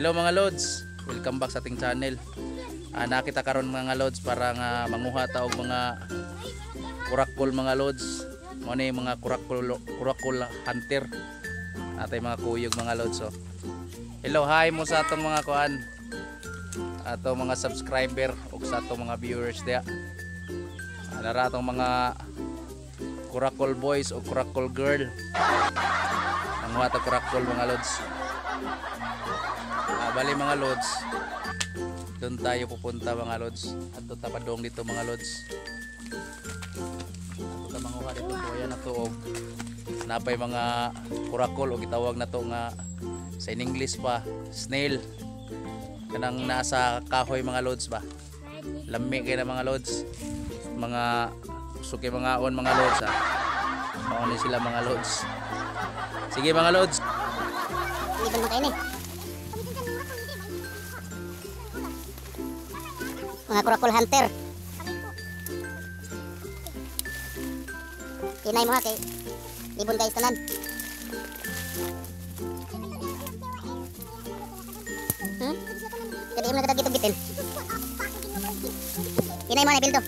Hello mga lods, welcome back sa ating channel. Nakita karon mga lods para nga manguha ta og mga kurakol mga lods. Mo ni mga kurakol, kurakol hunter. Atay mga kuyog mga lods oh. Hello, hi mo sa atong mga kuan. Ato mga subscriber ug sa atong mga viewers diya. Nara atong mga kurakol boys o kurakol girl. Manguha ta kurakol mga lods. Bali mga lods, doon tayo pupunta mga lods. At doon tapadong dito mga lods. Ato ta manguha dito po yan ato og napay mga kurakol o gitawag na to nga sa in English pa snail. Kanang nasa kahoy mga lods ba. Lami kay na mga lods. Mga suki mga on mga lods ha. Mao ni sila mga lods. Sige mga lods. Ibon mo kayo ni. Mga kurakol hunter. Kinay mo ha kay libon guys tanan. Kadi mo na gitin. Kinay mo na bildo.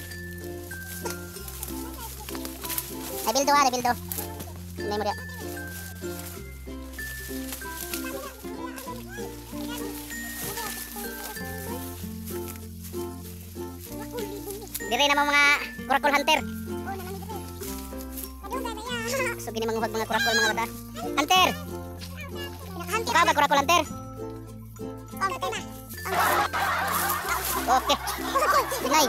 Ay bildo ha, bildo. Kinay mo dia. Dire na mga kurakol hunter. So gini manguhag mga kurakol mga bata. Hunter. Ka ba kurakol hunter? Okay. Pinay.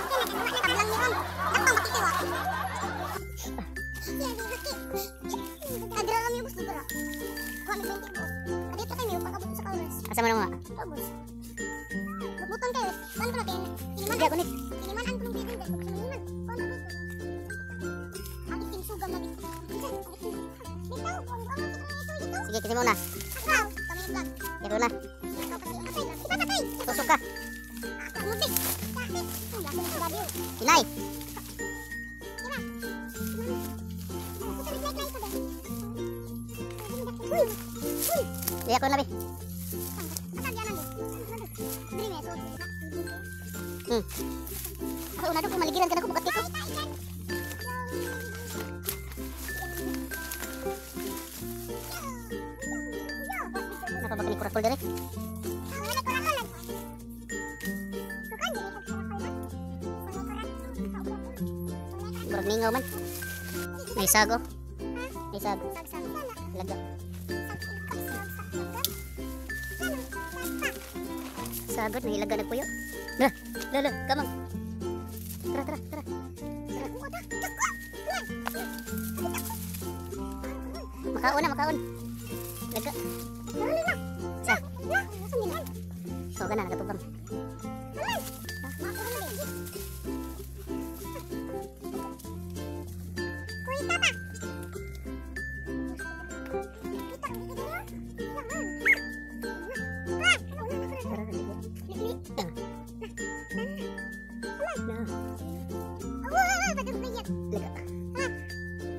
Asa man mo? Buton kayo. Paano ko natin? Hindi ako ni. Sige, kasi muna. Sige na. Tusok ka. Inay. Di ako na bi. Ako una do maligiran ka na ko bukat ko. Napa ba kani kurakol dire? Murag mingaw man. May sago. May sago. Laga. Sagod nahilaga nagpuyo. Lah, lah, lah, kamang. Tara, tara, tara. Tara. Makaon na, makaon. Laga. Sa. So kana nagatubang.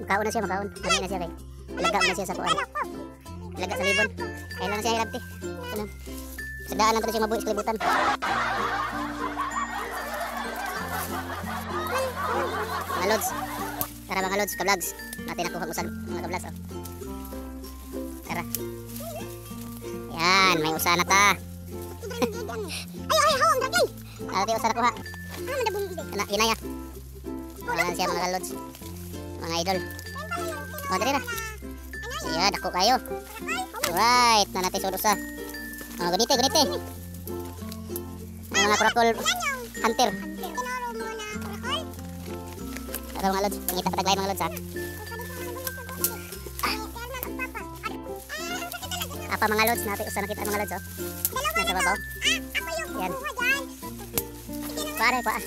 Makaon na siya, makaon. Dali na siya kay. Ilaga na siya sa kuan. Ilaga sa libon. Kailan na siya hilabti. Ano? Sa daan lang to siya mabuhi sa kalibutan. Mga lods. Tara mga lods, ka-vlogs. Natin nakuha usag mga ka-vlogs. Oh. Tara. Yan, may usa na ta. Ay ay hawang dagay. Natin usa na kuha. Ana, inaya. Wala siya mga lods. Mga idol. O, dali na. Siya, dako kayo. Alright, na natin sa usa. O, ganite, ganite. Ang mga kurakol hunter. Tara mga lods, pangita pataglay mga lods ha. Apa mga lods, natin usa nakita mga lods oh. Nasa babaw. Yan. Pare, pa.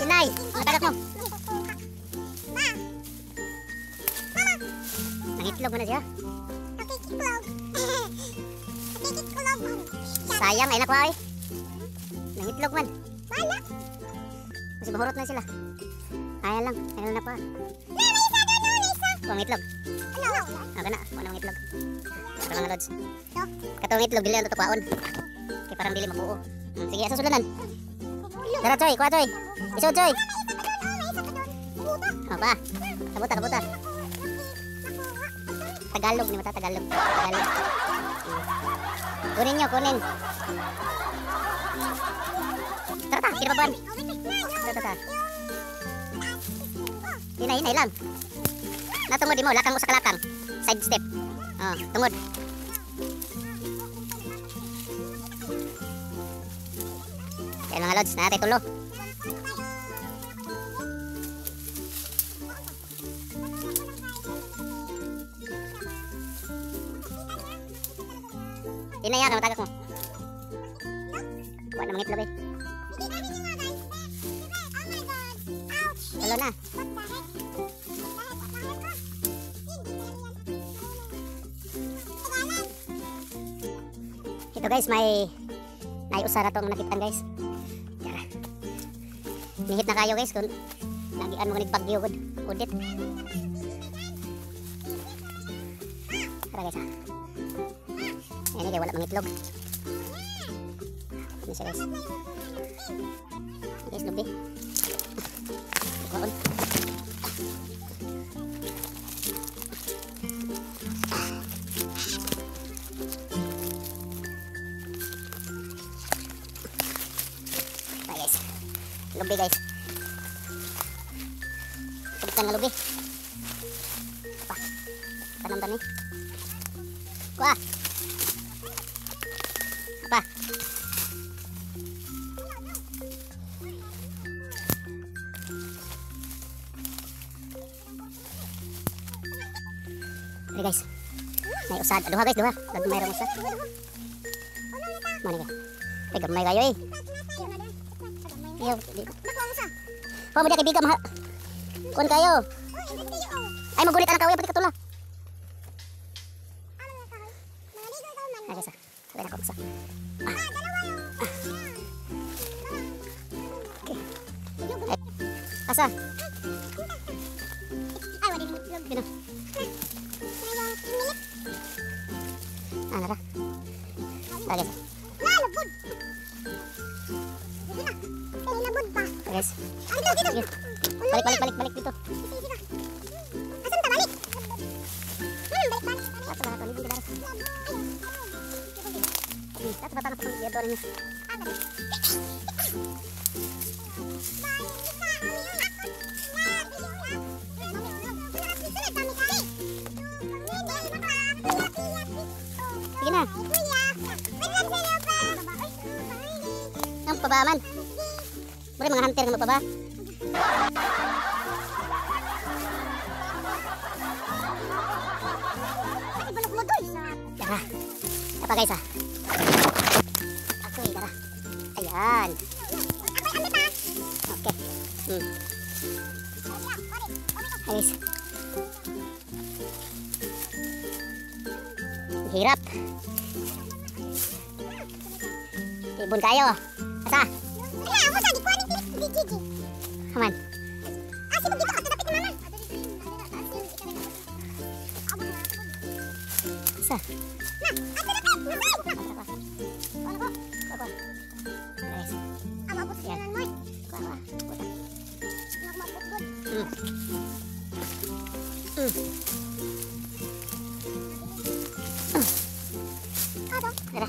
Inay, matagak mo. Nangitlog mo na siya. Sayang, ay nakuha eh. Nangitlog man. Kasi mahurot na sila. Ayaw lang nakuha. Kuha ang itlog. Ah, gana. Kuha ang itlog. Tara mga lods. Katong itlog, dili ang tutukaon. Parang dili mabuo. Sige, asa sulanan? Tara, Choy, kuha, Choy. Isod, Choy. Oh, pa. Kabuta, kabuta. Tagalog ni mata, Tagalog. Tagalog. Kunin nyo, kunin. Tara ta, kinababan. Tara, tara. Hinay, hinay lang. Natungod di mo, lakang mo sa kalakang. Side step. Oh, tungod. Kaya mga lods, natin tulo. Hinay ka, matagak mo. Kuha na mga itlog eh. Tulo na. Ito guys, may naiusa na itong nakitaan guys. Tara. Nihit na kayo guys kung nagian mo kanig bagyo gud. Udit. Tara guys ha. Ayan kay wala mangitlog. Ano siya guys? Guys, lubi. Kuhaon. Guys, lubi guys. Tugtan nga lubi. Pa. Tanam tani. Kuha. Apa? Hey guys. May usad. Duha guys, duha. Gamay ra usad. Mani ka. Ay gamay kayo eh. Iyo, di. Huwag mo di kaibigan mahal. Kuan kayo. Ay, magulit anak kayo, pati katula. Ay, guys, ah. Sabi na ko, isa. Okay. Ay, asa? Ay, wala din itlog. Sino? Ah, nara. Tara, guys. Nalabod. Sige na. Ay, nalabod pa. Tara, guys. Ay, dito, dito. Sige. Balik, balik, balik, balik dito. Sige, sige. Asan ta balik? Balik, balik. Ato ba, ato, dito, dito. Ato ba, ato, dito, ninyo. Sige na. Ang pabaman. Buri mga hunter nga magpaba. Tara. Apa guys ah? Ako'y tara. Ayan. Okay. Ayos. Hirap. Ibon kayo. Asa? Haman. Asa? Tara.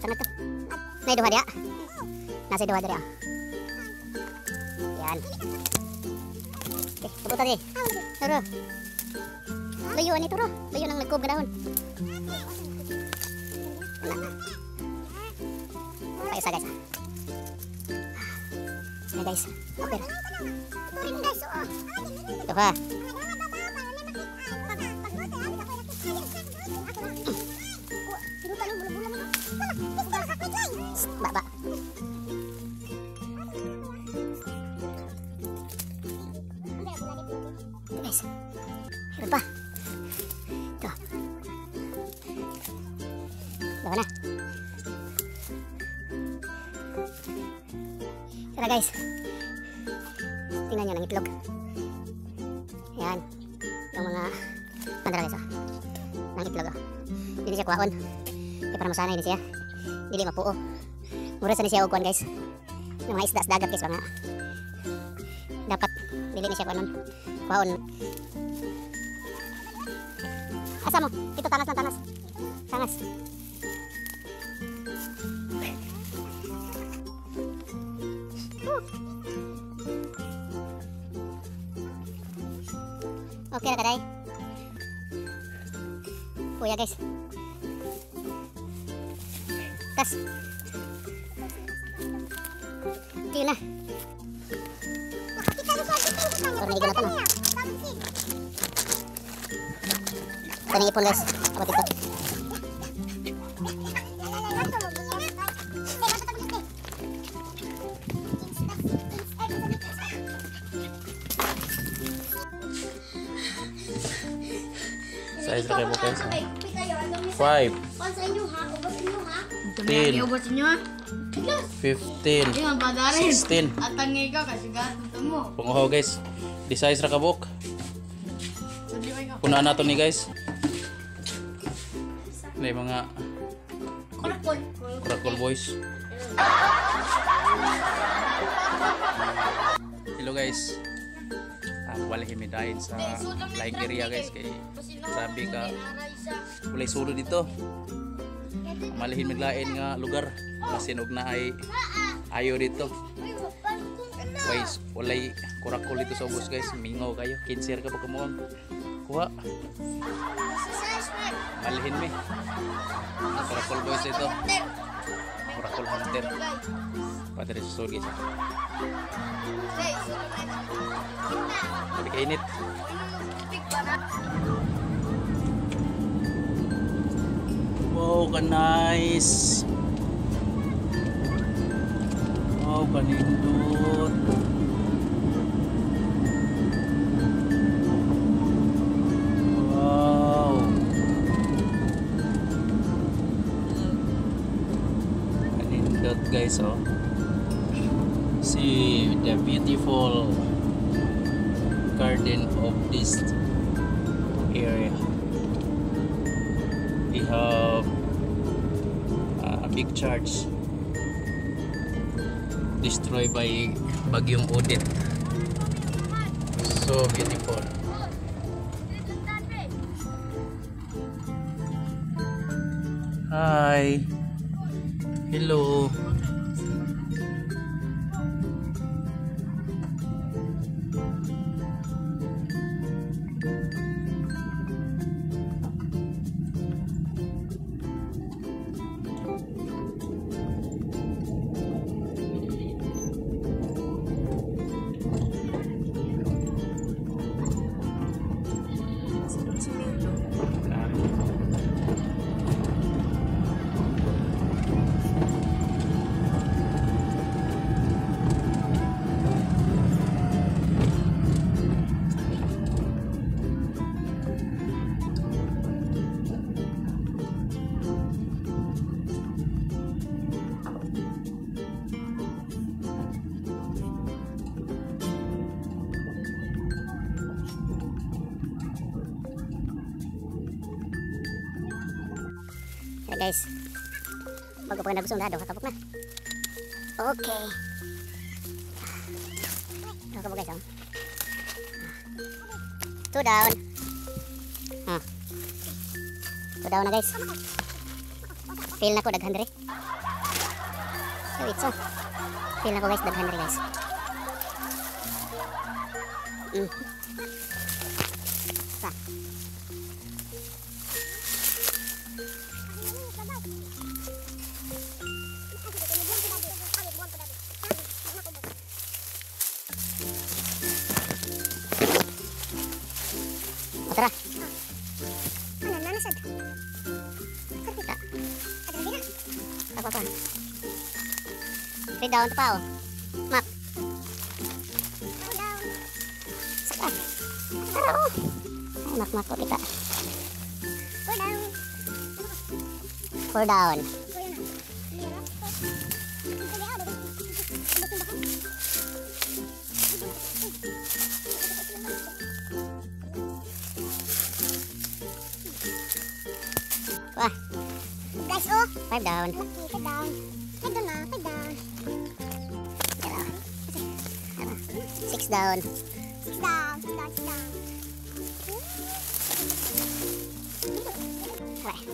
Sana to. May duha diya. Nasa duha diya. Yan. Okay, kabutan eh. Tara. Layo ani turo. Layo nang nagkob nga dahon. Wala. Paisa guys. Ano guys? Okay. Duha. Ba ba. Guys. Meron pa. Ito. Dalawa na. Tara guys. Tingnan nyo ng itlog. Yan. Yung mga andra guys, oh. Nang itlog, oh. Dili siya kuhaon. Kaya para masanay ni siya. Dili mapuo. Mura sa ni siya og kuan guys. Ng mga isda sa dagat guys mga. Dapat dili ni siya kuanon. Kuhaon. Asa mo? Ito tanas lang, tanas. Tanas. Okay ra kaday. Kuya guys. Tas. Tiyo na. Or naigo na to, no? Ito na ipon guys. Abot ito. Size ra kay mo guys. 5 10 15 16. Panguhaw guys. Di size ra kabuk. Punaan nato ni guys. May mga Kurakol boys. Hello guys. Wala kami dahil sa like area guys kay sabi ka walay sulod dito. Malihin maglain nga lugar masin og na ay ayo dito. Guys, walay kurakol dito sa ubos guys. Mingaw kayo, kinser ka pa kumuha. Kuha. Malihin mi. Kurakol boys ito. Kurakol hunter. Padre sa sulod guys. Sabi kainit. Wow, ka-nice. Wow, kanindot. Wow. Kanindot guys, oh. See the beautiful garden of this area. We have a big church destroyed by Bagyong Odette. So beautiful. Hi. Hello. Alright guys, bago pa nagusong na, dong kakabok na. Okay. Kakabok guys, oh. 2 down. 2 down na guys. Feel na ko daghan diri. So it's oh. Feel na ko guys daghan diri guys. Sa. Tara. Ano na nasad? Kita. Ada dira. Apa pa? 3 down pa oh. Map. 2 down. Saka. Tara oh. Ay, mak mak kita. 4 down. 4 down. 5 down. Lucky, 5 down. 5 down na, 5 down. Tara. Tara. 6 down. 6 down, 6 down, 6 down. Alright.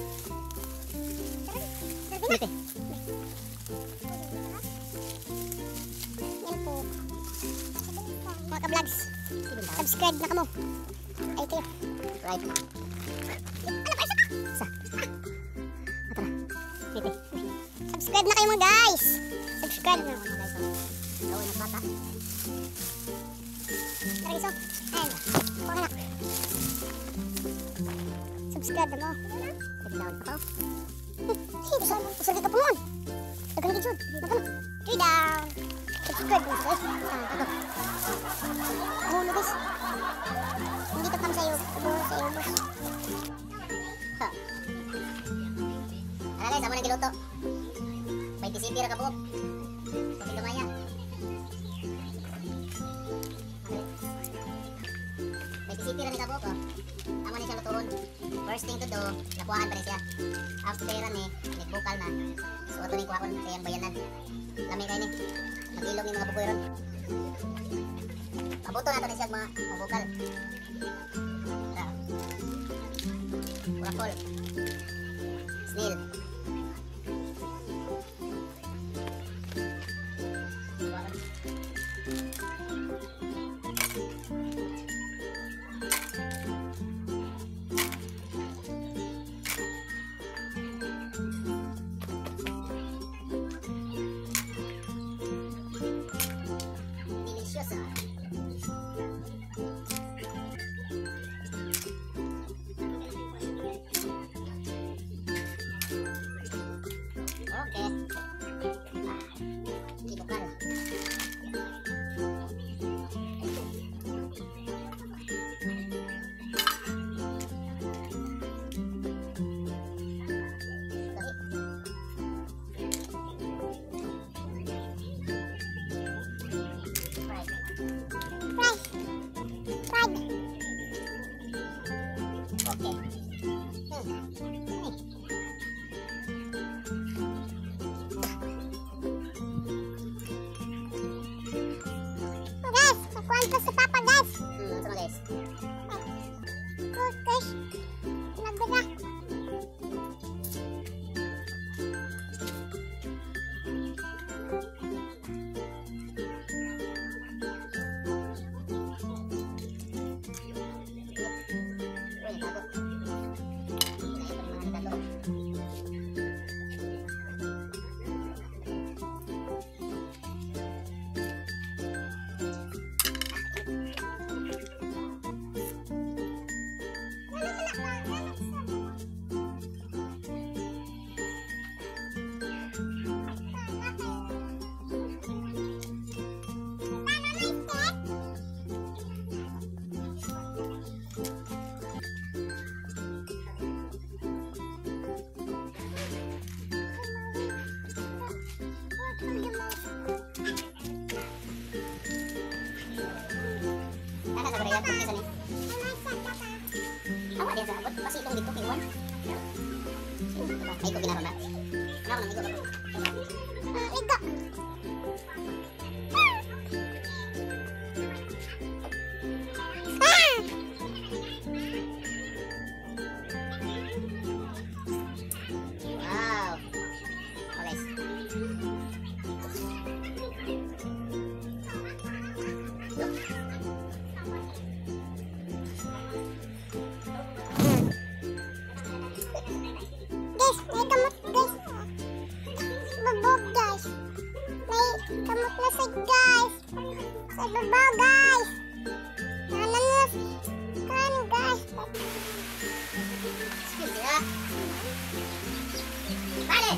Tara, Dito. Yan po. Mga ka-vlogs, subscribe na kamo. Ay kayo. Right. Ano pa isa pa? Isa. Tara. Dito. Subscribe na kayo mga guys. Subscribe na. Mga guys, oh. Gawin ng bata. Tara guys, oh. Ayan. Kuha ka na. Subscribe na mo. 7 down. Ako. Usag, usag ka po. Dagan gid jud. Magkano? 3 down. Subscribe na guys. Ah, ako. Hulo guys. Hindi ka kami sa iyo. Sa iyo, boss. Ha. Tara guys, amo nang giluto. 27 ra ka buok. Kapit gamaya. 27 ra ni ka buok oh. Amo ni siya lutuon. First thing to do, nakuhaan pa ni siya. After ni, nagbukal na. So ato ni kuhaon sa iyang bayanan. Lami kay ni. Mag-ilog ni mga bukoy ron. Pabuto na to ni siya mga bukal. Tara. Kurakol. Snail. Delicious ah. Okay. Ah, gibukal. Gahi. Fried. Fried. Fried. Okay. Guys, nakuhaan ko si Papa guys. Ano guys? Good guys. Nagbira. Uy, natago. Layo pa rin mga natago. Nana sa Korea, kung ni. Awa din sa abot, pasilong dito kay Juan. Ay ko ginaron na. Ano nang igo ko. Igo. Ah! Wow. Oh guys. Guys, may kamot guys. Babog guys. May kamot na sa guys. Sa babaw guys. Nananas. Kan guys. Excuse me, ah. Bale.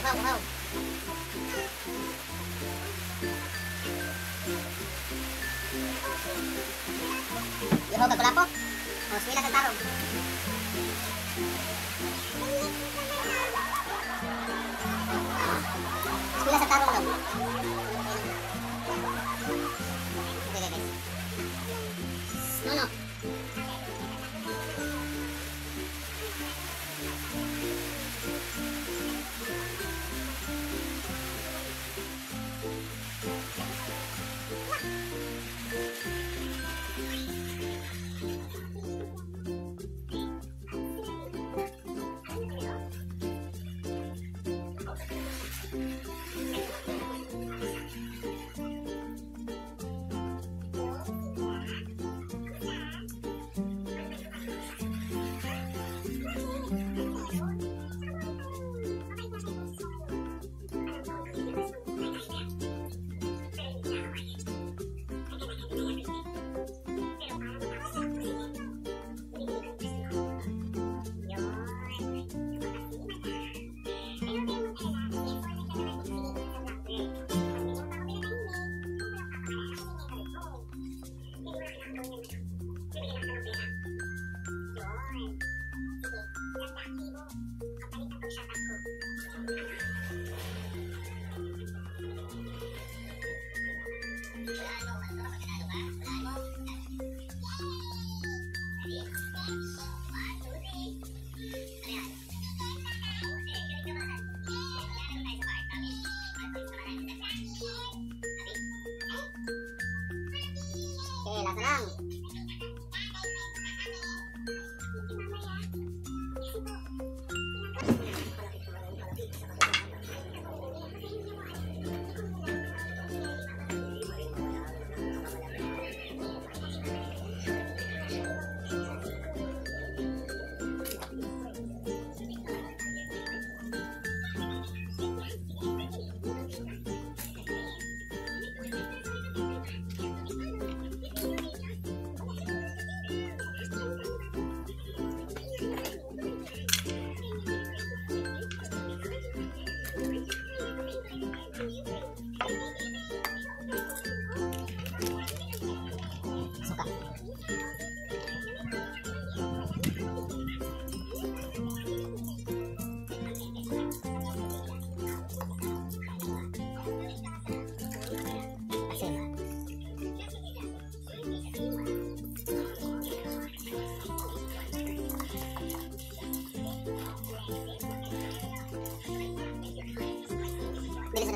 Kumaw, kumaw. Ihaw ka kulapo? O, swila sa tarong. Swila sa tarong daw. Okay, guys. No, no.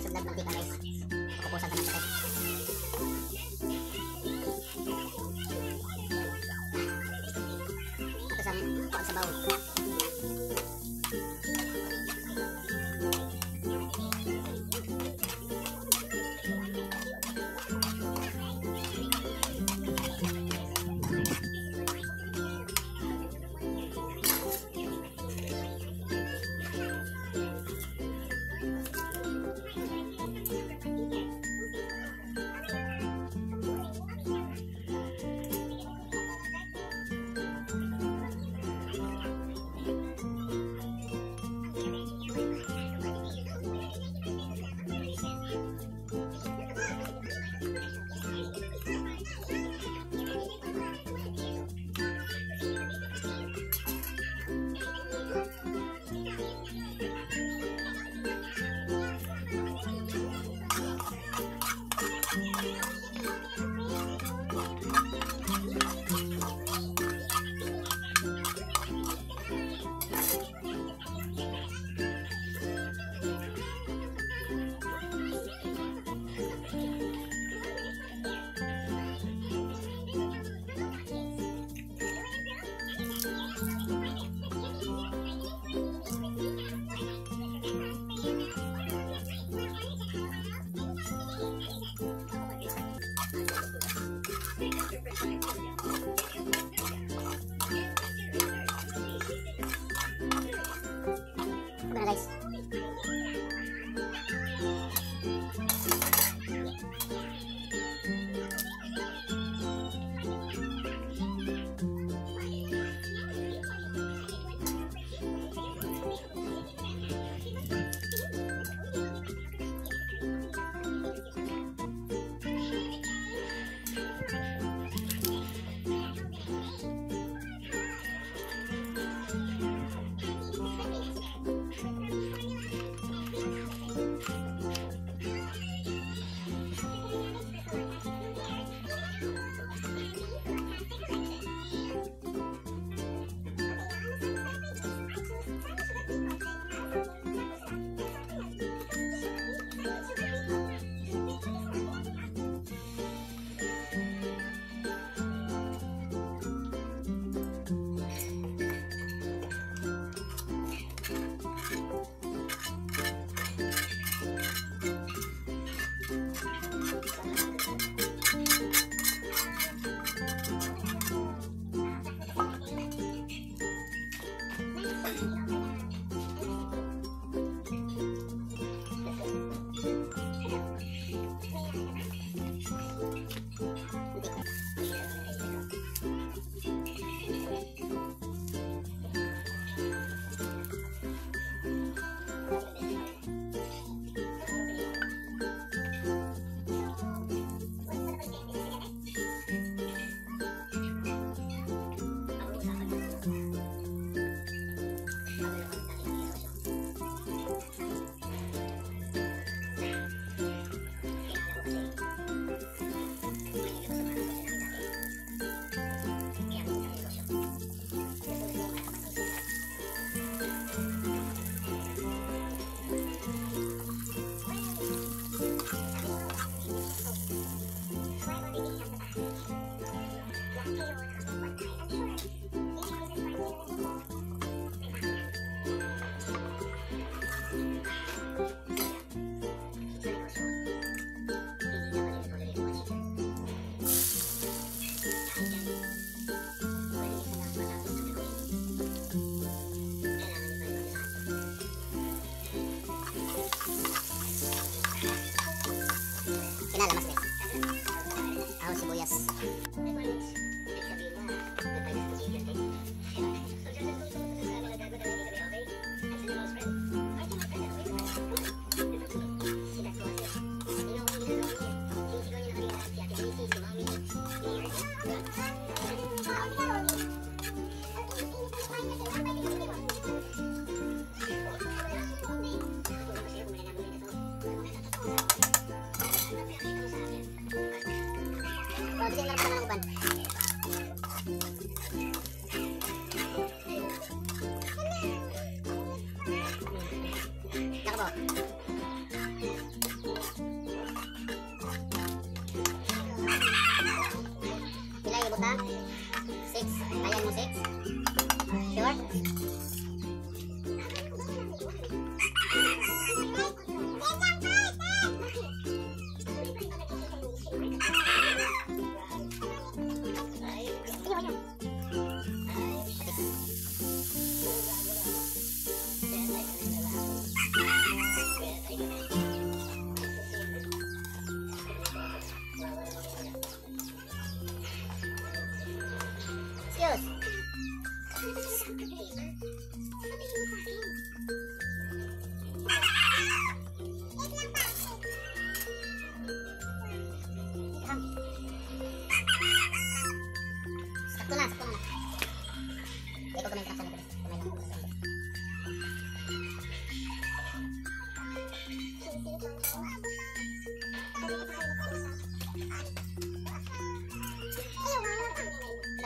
Sudlag mantika, guys. Kukusan ka na siya, guys. Ito sa sabaw. Guys. Kinalamas, guys. Aw, sibuyas. Ha? 6. Kaya mo 6? Sure? Excuse. Sakto na, sakto na. Ikaw kamay sa likod.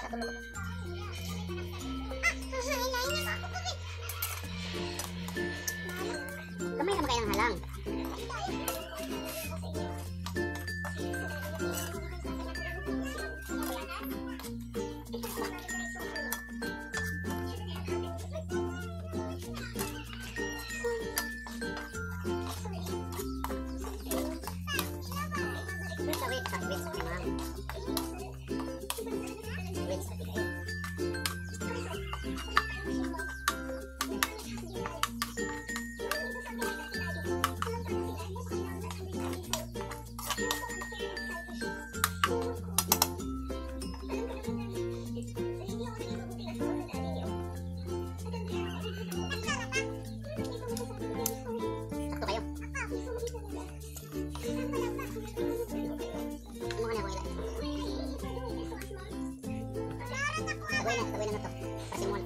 Kamay lang. Kamay naman kayang halang. Wait, wait, wait, ma'am. Wait. Sakto kayo. Ano ka na akong ila? Tagoy na to. Pasimon.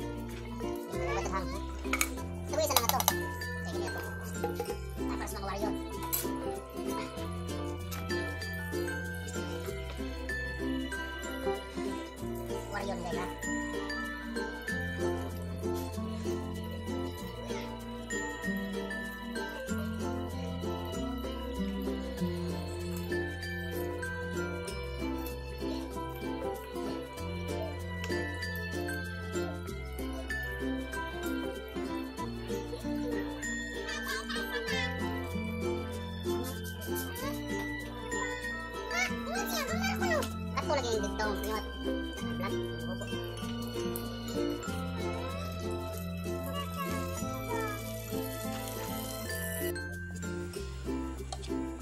Ba't hang? Tagoy isa na nga to. Kaya ganyan to. Ay, para sa mga warrior. Warrior guys ha. Ato lagi yung dito, yung flat.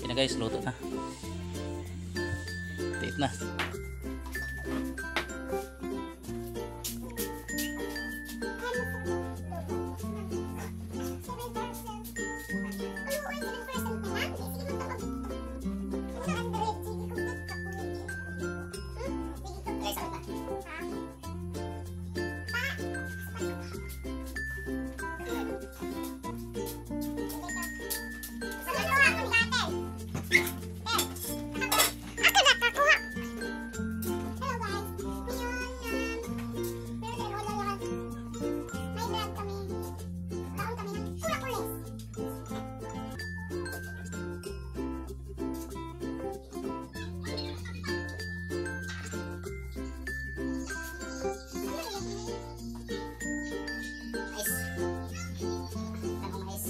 Okay na guys, luto na. Tiit na. Guys, sakit na. Mais. Anong mais?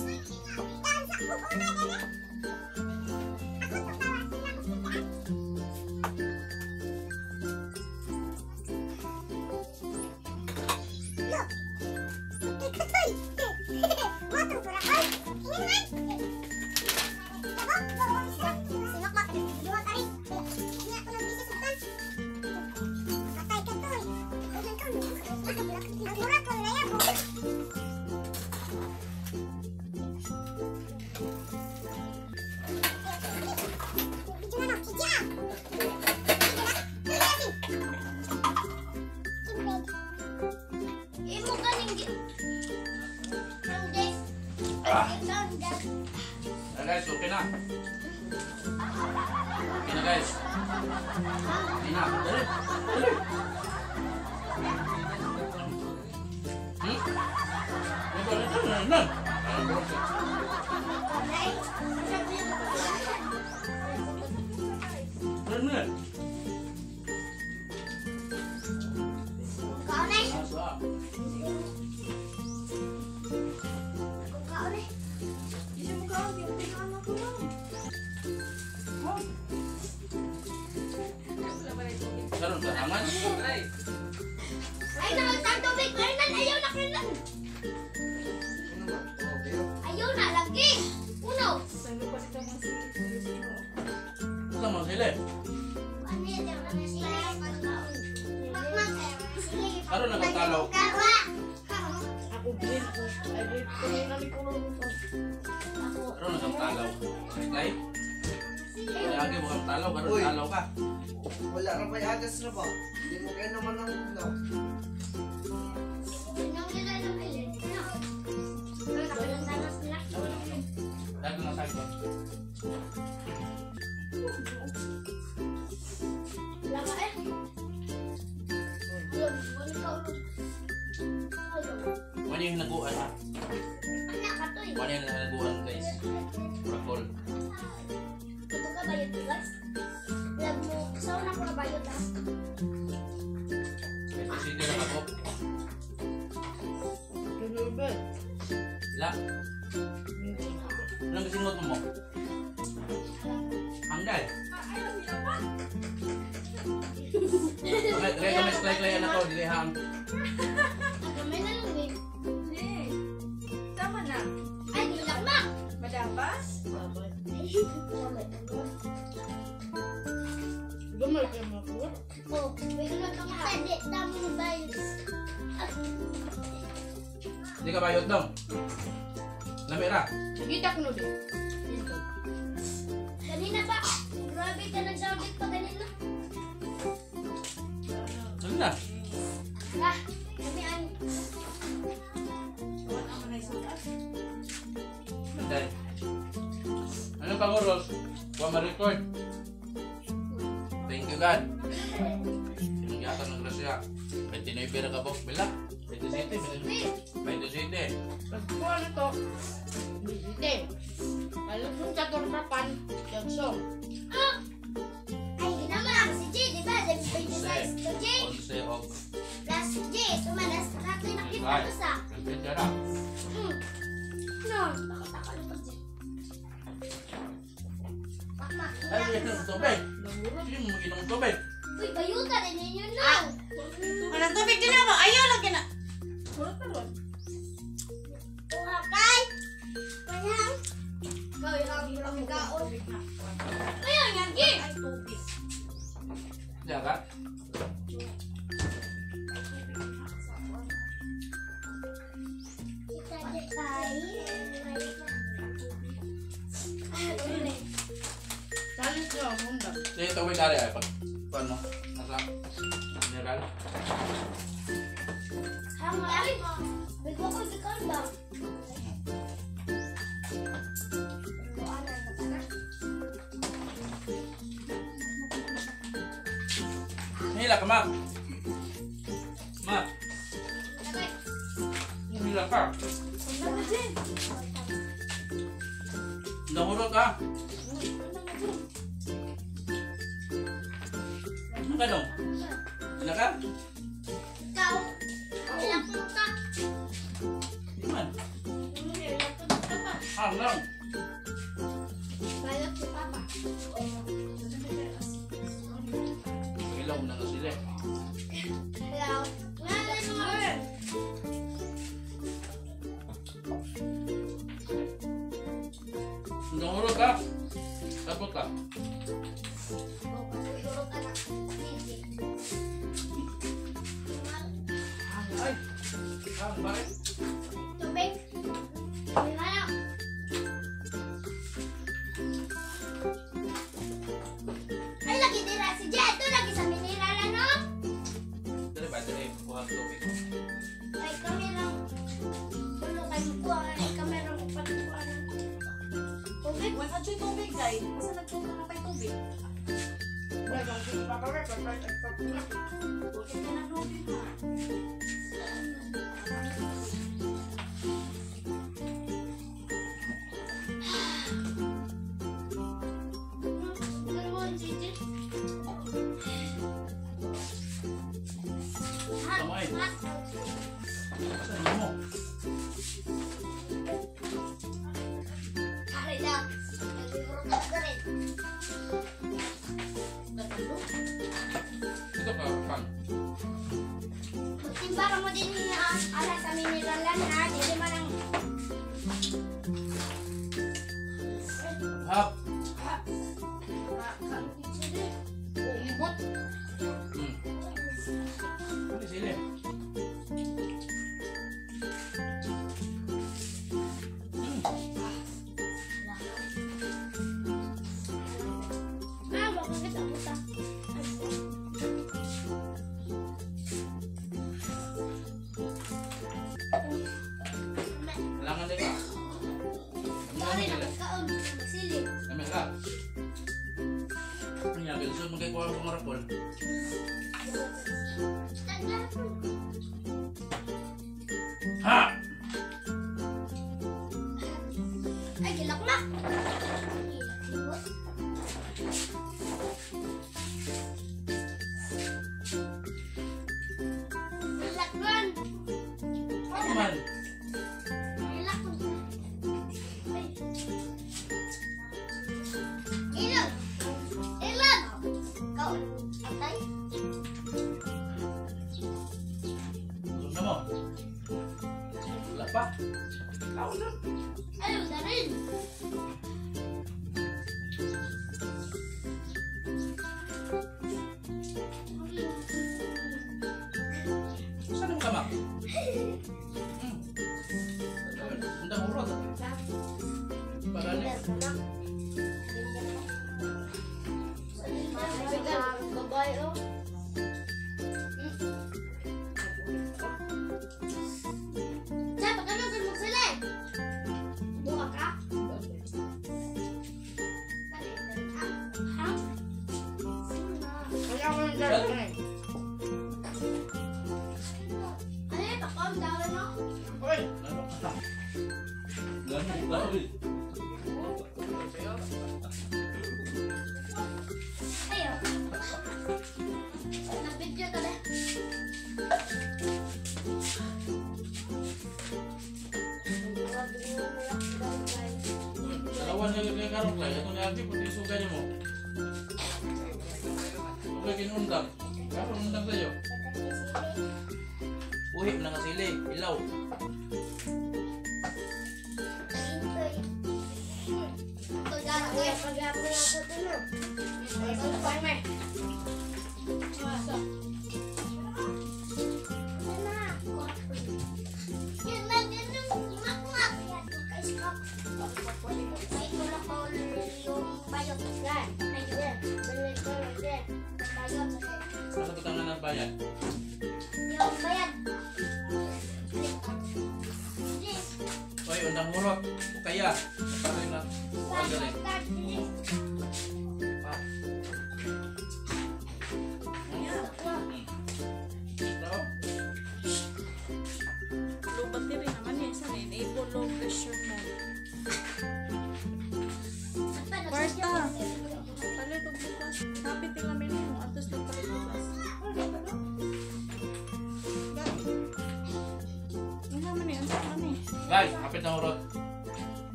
Ah guys, okay na. Okay na guys. Okay na. Dali. Dali. Hmm? Dali, dali, dali, dali. Dali, dali. Kuha. Kung kaon eh. Isa mo ka, di mo tinaan ako lang. Karon ka hangan. Ay, nakagtang tubig. Fernan, ayaw na, Fernan. Ayaw na, lagi. Uno. Salo pa sila mga sili. Usa man sila eh. Ano yan? Ano sila? Makmak. Karon nagkatalaw. Kawa. Ako din. Ay, wait. Kaya namin ko lang. Ako. Karon nagkatalaw. Klay. Lagi mo kang talaw, karon Uy. talaw ka. Wala ka pa'y agas na ba? Hindi mo kayo naman ang no. Nang nila ng ilan. Ano? Nakalantanas nila. Dato na sa ito. Wala ka eh. Wala, wala ka ulo. Wala. Wala yung hinaguan ha. Anak ka to eh. Wala yung hinaguan, guys. Kurakol. Ito ka bayot, guys. Lag mo, kasaw na ko na bayot ah. Quezon City na ako. Kinulbet. La. Anong gisingot mo? Hangday. Okay, kaya kami klay klay anak ko dili hang. Gamay na lang eh. Tama na. Ay, nilakmak! Madapas? Ay, gamay na lang. Gamay ka makuha. Oh, may ganun kang tadi, tama mo bayot. Di ka bayot dong. Lami ra. Kita ko no din. Kanina pa, grabe ka nag-soundcheck pa kanina. Ano na? Ah, kami ang Hangday. Ano pang oras? Wa ma-record. Thank you God. Yung yata ng grasya. 29 ra ka bok bila. 27, 27. Pagkuha na to. Bisite. Alam sa torpapan. Jagsong. Ah! Ay, naman ako si J, di ba? 26 to J 11 og plus J. Sumanas, tatlo nakita ko sa. 20 ra. No, takot ako pa J. Pakma, Ay, inom tubig. Hindi mo inom tubig. Uy, bayuta rin ninyo no. Walang tubig din ako. Ayaw lagi na. Kuha kay. Kaya. Kaya, ang kaon. Kaya, yan, J. Diyan ka? Kita J kay. Ah, tuloy. Challenge nyo ang munda. Sige, tubig dari ay pag kuan mo. Nasa mineral. Hanggang. Bigwa ko, bigwa ba? Hila ka, ma. Ma. Hila ka. Nahurot ka. Ano ka dong? Hila ka? Ikaw, ilang punta? Di man. Ilang punta pa? Hang lang. Balak si Papa. Ilaw na na sila. Hello. Wala na Nahurot ka. Tapot ka. Ay. Hang, bakit? Tubig. Wala. Ay, lagi dira si Jet. Ito lagi sa mineral, ano? Dali ba? Dali. Kuha ang tubig. Ay, kami lang. Ulo kayo kuha. Ay, kami lang patukuan. Tubig. Wala dyan tubig, day. Basta nagtuto na pa'y tubig. Bakit ka na tubig, ha? Ganun, Gigi. Tama eh. Ay. Saan mo? Ito ka, pan. Timba ka mo din niya ala sa mineralan ha, dili man ang Hap. Libot. Ano sili? Ah, baka kita buta. Kailangan din ka. Sorry na kaon, sili. Kami ka. Ano yan? Bilson mo kayo kuha ng rakol. Ha! Ay, gilak na. Gilak libot. Gilak man. Ano man? Gilak man. Ay. Ilog. Ilog. Kaon. Atay. Busog na mo. Wala pa. Kaon na. Ayaw na rin. Saan mo kamak? Undang urot. Pagani. Babae oh. Sa, pagkano sa magsali? Buka ka? Ha? Kaya ko yung dahil. Ano yung pakon? Dawa no? Oy! Ano ka? Ganun ba? Uy. Ayo. Nag-video ka na. Dalawa na yung karong kay. Ito na ati pati sugay niyo mo. Okay kinundang. Karon undang sa'yo. Uhi na nga sili, ilaw. Nasa butangan ng bayan. Oy, undang hurot. O kaya, pare na. Bukan dali. Pa. Ito. Low battery naman yan. Sa enable low pressure mode. Kwarta. Palit og bukas. Kapit nila menu. Atos lang palit bukas. Ano naman eh? Ano naman eh? Guys, kapit na hurot.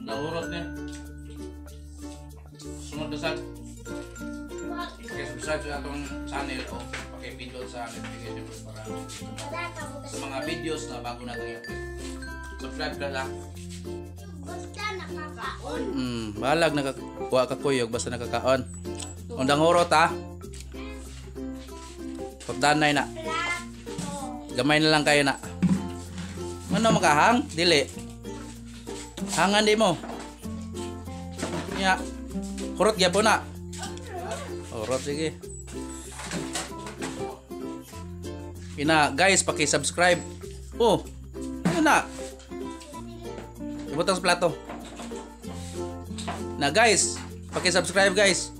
Undang hurot ni. Sunod na sad. Okay, subscribe sa atong channel o pakipindot sa notification bell para sa mga videos na bago natin i-upload. Subscribe ka lang. Basta nakakaon. Balag nakakuha ka kuyog basta nakakaon. Undang hurot ha. Pagdanay na. Gamay na lang kayo na. Ano makahang? Dili. Hangan di mo. Ya. Hurot gyapon na. Hurot sige. Ina, guys, paki-subscribe. Oh. Ano na? Ibutang sa plato. Na guys, paki-subscribe guys.